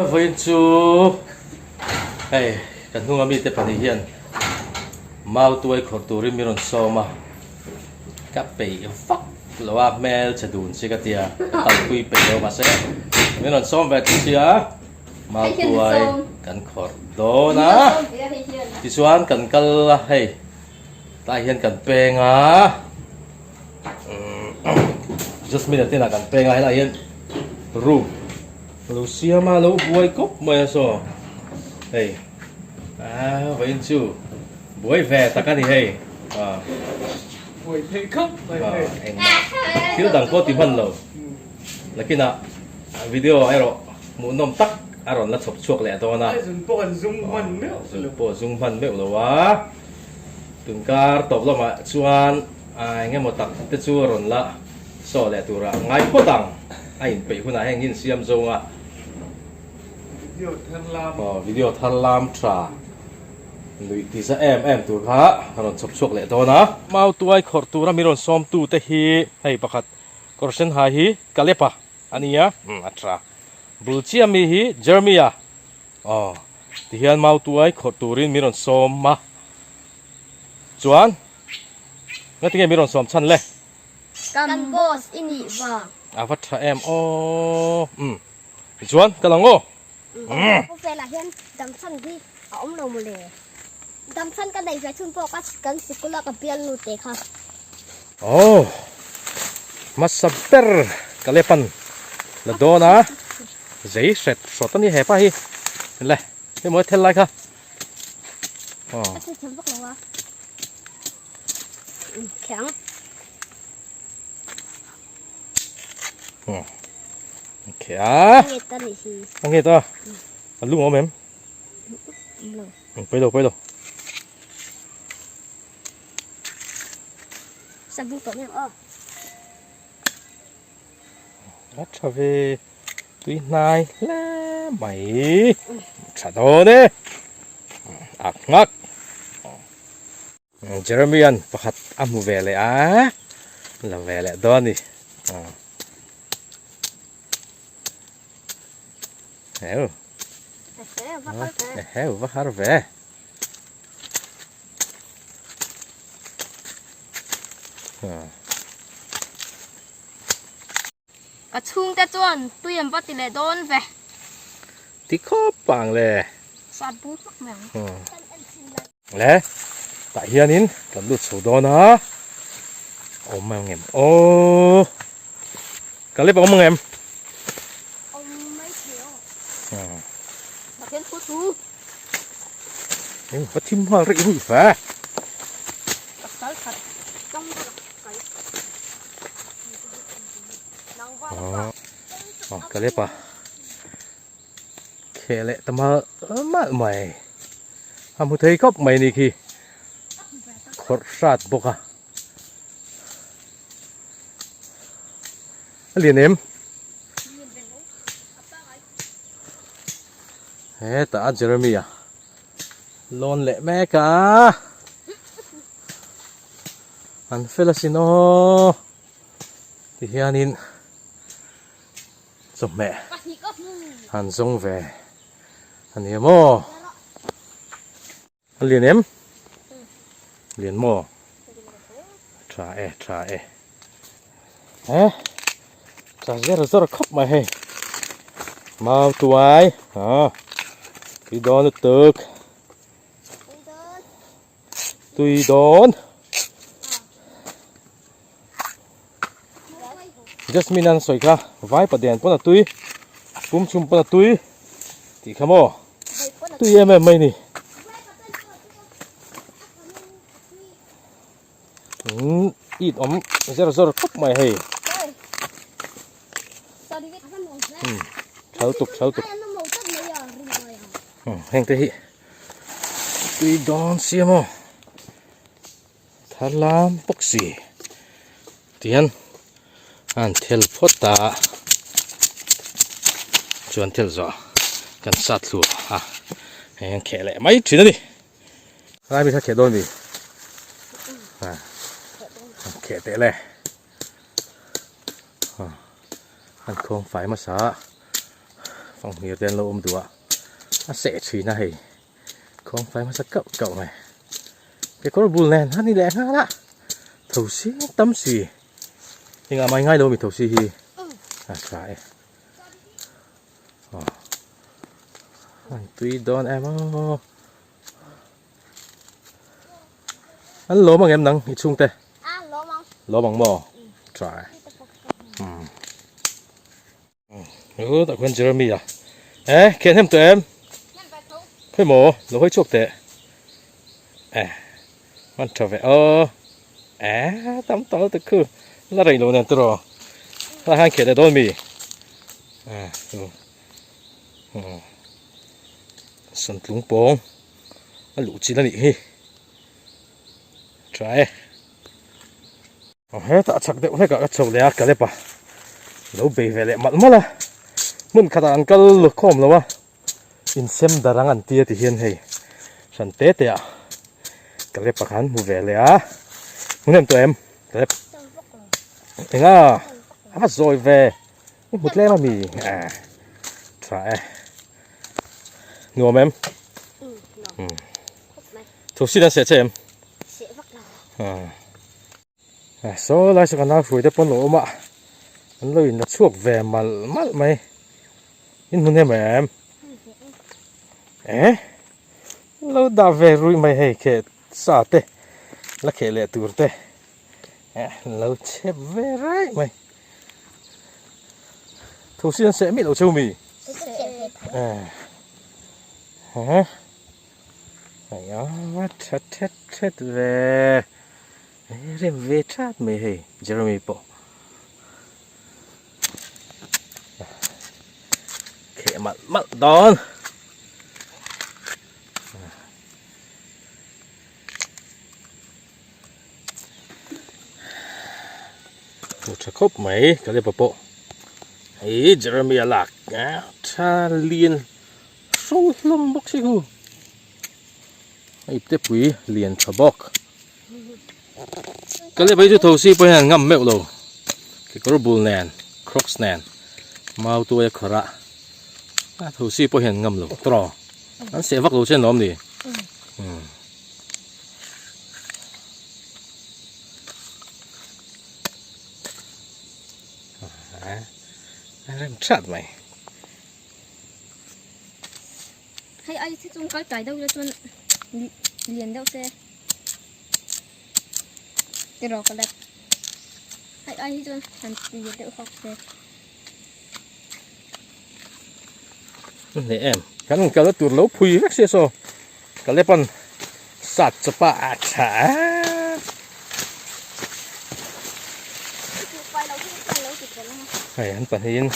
Vawiin chu hei kan hnunga mite pahnih hian mau tuai khawrh turin min rawn sawm a, ka peih vak lo a hmel che dun si ka tia ka kalpui peih lo mahse min rawn sawm ve tih sia mau tuai kan khawrh dawn a tichuan kan kal a hei tlai hian kan peng a Jasmine a te inah kan peng a helaiah hian room Lo siam a lo buai kawp mai a saw hei ah vawiin chu buai ve tak a ni hei ah buai theih khawp mai hei engmah thil dang pawh ti hman lo nakinah video erawh hmuhnawm tak a rawn la chhawp chhuak leh dawn a zun pawh an zum hman meuh lo zun pawh zum hman meuh lo a tunkar tawp lamah chuan eng emaw tak te chu a rawn la Saw leh turah ngai phawt ang. A inpeih hunah heng hi insiam zawng a. Video thar lam. Aw video thar lam tha nuih ti za em em tur kha a rawn chhawp chhuak leh dawn a. Mau tuai khawrh tura min rawn sawm tu te hi hei pakhat kawr sen hai hi Kalepa a nia a tha. Bul chiah mi hi Jeremia aw tihian mau tuai khawrh turin min rawn sawm a. Chuan ngatinge min rawn sawm chhan le? Kan boss i nih vang. A va tha em aw. Umm. Tichuan ka lang aw. Umm. Khawvelah hian damchhan hi a awm lo mawle. Damchhan ka neih ve chhun pawh ka kan sikul a ka bialnu te kha. Aw. Hmasa ber ka le pan la dawn a. Zei hret hrawt a ni hepa hi. Le hei mawi thel lai kha. Aw. A thil thiam vak lo a. Khiang. Okay a. Nge ta ni hi. A nge ta. A lung awm em? Lo. Pui lo pui lo. Sabu tawh em aw. A tha ve. Tui hnai hle mai. Tha dawn e. Ak ngak. Jeremian pakhat a hmu ve leh a, la ve leh dawn a ni. Heu. Heu va har ve. Ka chhungte chuan tui an va ti leh dawn ve. Ti khawp ang le. Sat bung hmak mai ang. Le, tah hianin kan lut chho dawn a. Awm ang em? Aw. Ka lep awm ang em? Awm mai thei aw. Pathian thu thu. Eng va thim nghal rih rih ve. Pasal khat tawng rawh kai. Aw ka lep a. Kheh leh ta mal mal mai. A hmu thei khawp mai ni khi. Khawrh hrat bawk a. A lian em? Hetah a Jeremy a lawn leh mek a. An fel asin aw. Tihianin chawhmeh han zawng ve a ni maw? A lian em? Lian maw? Tha e, tha e. He, tha zer zawr khawp mai hei. Mau tuai, ha, tui dawn lutuk. Tui dawn. Jasmine an sawi kha vai paden pawn a tui pum chhum pawn a tui tih kha maw tui em em mai ni umm it awm zer zawr khawp mai hei umm thal tuk thal tuk umm heng te hi tui dawn sia maw. Thar lam bawk si tihian a han thel phawt a chuan thel zawh kan sat thlu a hei an kheh leh mai thin a ni lai mi kha kheh dawn mi a kheh teh le an khawng fai hmasa a. Fanghmir te an lo awm duh a, a seh thin a hei khuang fai hmasa kauh kauh mai. Kekawr bul nen a ni leh nghal a, thosi tam si. Engah mai ngai lo mi thosi hi a tha e. Aw an tui dawn em aw. An lawm ang em nang i chhungte? Lawm ang maw? Tha e. Hu tak khuan Jeremy a eh khian hem tawh em khawi maw lo hawi chhuak teh eh hman tha ve aw eh tam tawh lutuk khu la rei lo nen tiraw helai hian kheh leh dawn mi eh santlung pawng a luh chin a nih hi tha e. Aw hetah chak deuh hlekah ka chho leh a Caleb-a lo bei ve leh malh malh a hmun khatah an kal khawm lo a insem dar ang an ti a ti hian hei hran te te ah Caleb-a khan hmu ve leh a hmu hnem tawh em Caleb enga a va zawi ve i hmu tlem ami eh tha e nuam em Thosin an seh che em Saw lai saw kan nau hruai te pawn lo awm a an lo in la chhuak ve malh malh mai in hmu hnem em eh lo dah ve ruih mai hei kheh sa te la kheh leh tur te eh lo chep ve raih mai thosi an seh miah lo cheu mi eh eh. Hei a tha thet thet ve rem ve that mai hei Jeremy pawh kheh malh malh dawn hmu tha khawp mai Caleb-a pawh hei Jeremy a lak tha lian Hro hlawm bawk si hu. A ipte pui lian tha bawk. Ka leh bai chu tho si pawh hian an ngam meuh lo. Kekawr bul nen, crocs nen, mau tuai a khawrh a. A tho si pawh hian an ngam lo. Tawh an seh vak lo che an awm ni. Umm. A rem that mai. Hei ai thi chung kal tlai deuh ila chuan lian deuh se tiraw ka let hei ai hi chuan han lian deuh hawk se. Hneh em kan kal na tur lo phui vek sia saw ka lepan sat chawpa a tha a. Hei an pahnihin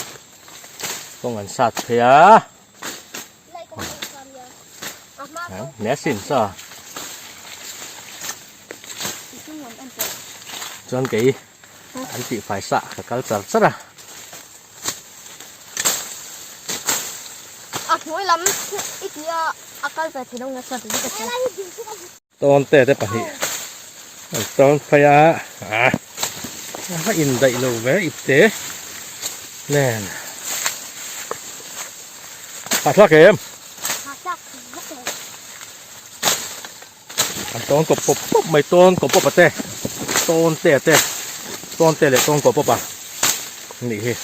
Kawng an sat phei a. Nge sin sa. Chuan kei an tih fai sa ka kal char char a. A hnuai lam i tia a kal ve thei lo nge chuan tih ka hria. Tawn te te pahnih an tawn phei a a va indaih lo ve ipte nen hahthlak em an tawn kawp pawp pawp mai tawn kawp pawp a te tawn te a te tawn te leh tawn kawp pawp a nih hi.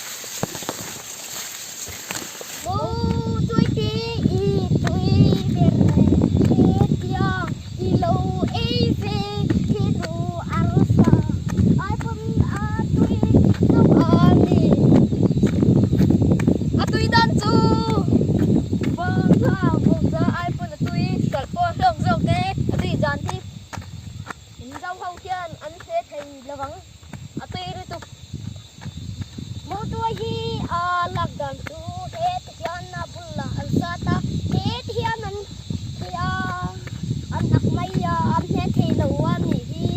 Motor hi a lak dan chu heti hian a bulah an sat a, heti hian an ti a, an ak mai a, an hne thei lo a nih hi.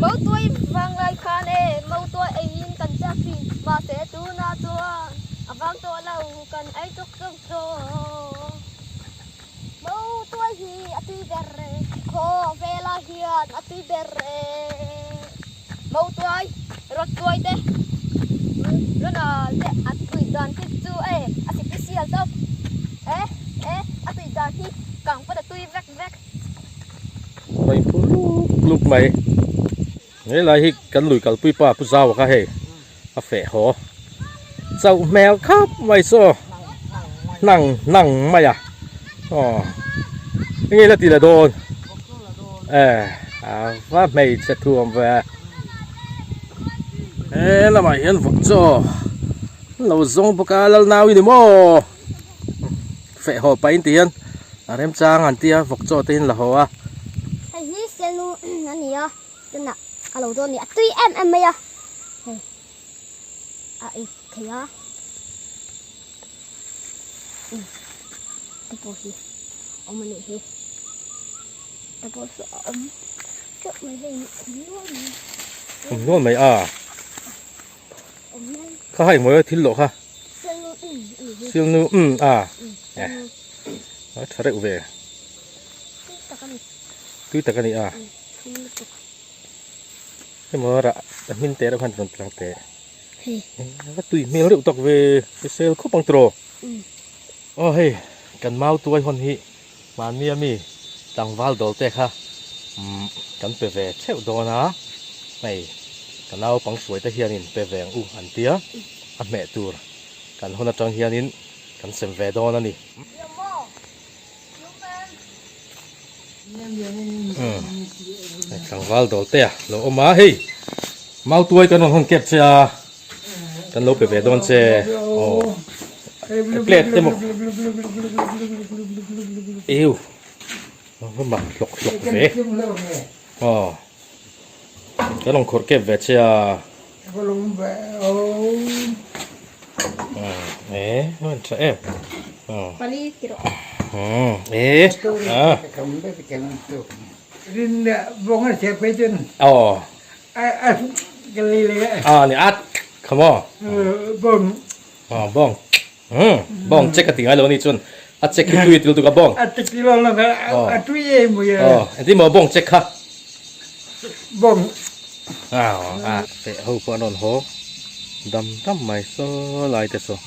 Motor vang lai khan e, motor eiin kan chak thin, mahse tunah chuan a vang tawh lo, kan ei chuk chuk tawh. Motor hi a tui ber e, khawvelah hian a tui ber e. Motuai, rawtuai te, rawnal te a tui dan te chu e. hian saw e e a tui dan hi kang pawn a tui vek vek. Mai phu luk luk mai. Helai hi kan lui kalpui pa Pu Zaua kha hei a feh haw chauh hmel khap mai saw hnang hnang mai a aw enge la ti la dawn e a va hmeichhe thuam ve he lamah hian vawk chaw an lo zawng bawk a lal nau i ni maw feh haw pah in ti hian a remchang an tia vawk chaw te hi an la haw a. Hei hi Selnu a ni a. Tunah ka lo dawn ni a tui em em mai a hei a ei thei a um te pawh hi awm a nih hi te pawh saw a awm teuh mai hei awm nual mai awm nual mai a awm nual kha hai mawi thil loh kha silnu um a nih hi silnu um a a tha reuh ve tui tak a ni tui tak a ni a. Hemaw rah a hmin teh reuh khan rawn tlang teh. A tui hmel reuh tak ve hrisel khawp ang tiraw. Aw hei kan mau tuai hawn hi mahni ami tlangval dawl te kha umm kan pe ve theuh dawn a hei ka naupang hruai te hianin pe ve ang u an tia a hmeh tur kan hawn atang hianin kan sem ve dawn a ni. Tlangval dawl te a lo awm a hei mau tuai kan rawn hawn kep che a kan lo pe ve dawn che aw plate te maw eu va mak hlawk hlawk ve aw kan rawn khawrh kep ve che a e a tha em e aw a ni at come on bawng bawng check a ti ngai lo a ni chuan a check hi tui a ti lutuk a bawng aw engtin maw bawng check kha a feh ho pawh an rawn haw dam dam mai saw lai te saw.